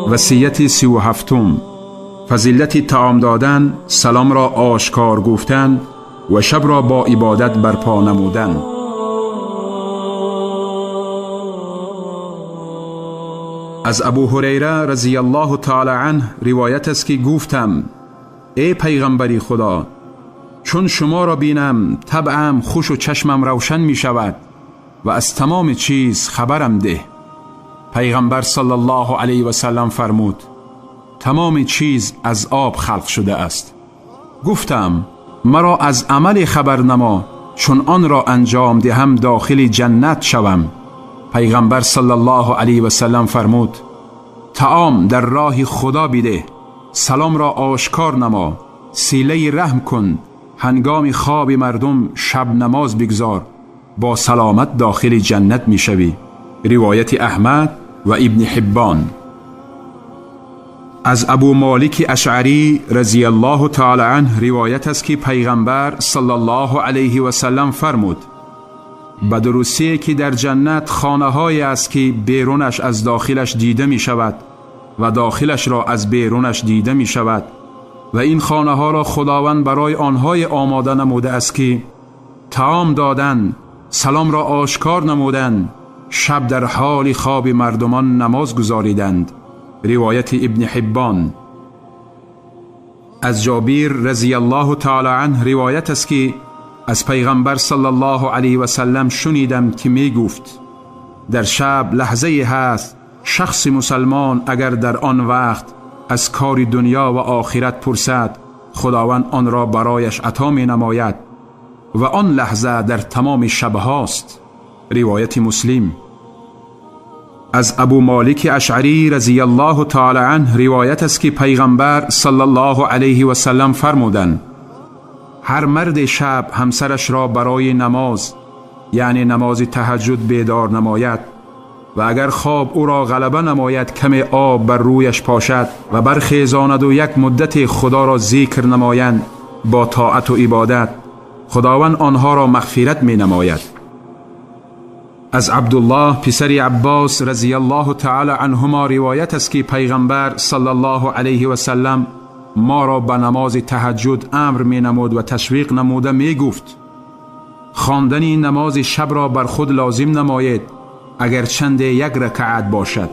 وصیت 37، فضیلت طعام دادن، سلام را آشکار گفتن و شب را با عبادت برپا نمودن. از ابو هریره رضی الله تعالی عنه روایت است که گفتم: ای پیغمبری خدا، چون شما را بینم طبعم خوش و چشمم روشن می شود و از تمام چیز خبرم ده. پیغمبر صلی الله علیه و سلم فرمود: تمام چیز از آب خلق شده است. گفتم: مرا از عمل خبر نما، چون آن را انجام دهم داخل جنت شوم. پیغمبر صلی الله علیه و سلم فرمود: طعام در راه خدا بده، سلام را آشکار نما، صله رحم کن، هنگام خواب مردم شب نماز بگذار، با سلامت داخل جنت میشوی. روایت احمد و ابن حبان. از ابو مالک اشعری رضی الله تعالی عنه روایت است که پیغمبر صلی الله علیه و سلم فرمود: به درستی که در جنت خانه های است که بیرونش از داخلش دیده می شود و داخلش را از بیرونش دیده می شود و این خانه ها را خداوند برای آنهای آماده نموده است که طعام دادن، سلام را آشکار نمودند، شب در حال خواب مردمان نماز گزاریدند. روایت ابن حبان. از جابر رضی الله تعالی عنه روایت است که از پیغمبر صلی الله علیه و سلم شنیدم که می گفت: در شب لحظه هست شخص مسلمان اگر در آن وقت از کار دنیا و آخرت پرسد، خداوند آن را برایش عطا می نماید و آن لحظه در تمام شب هاست. روایت مسلم. از ابو مالک اشعری رضی الله تعالی عنه روایت است که پیغمبر صلی الله علیه و سلم فرمودند: هر مرد شب همسرش را برای نماز، یعنی نماز تهجد، بیدار نماید و اگر خواب او را غلبه نماید کم آب بر رویش پاشد و برخیزاند و یک مدت خدا را ذکر نمایند با طاعت و عبادت، خداوند آنها را مغفرت می نماید. از عبدالله پسر عباس رضی الله تعالی عنهما روایت است که پیغمبر صلی الله علیه و سلم ما را به نماز تهجد امر می نمود و تشویق نموده می گفت: خواندن نماز شب را بر خود لازم نمایید، اگر چند یک رکعت باشد.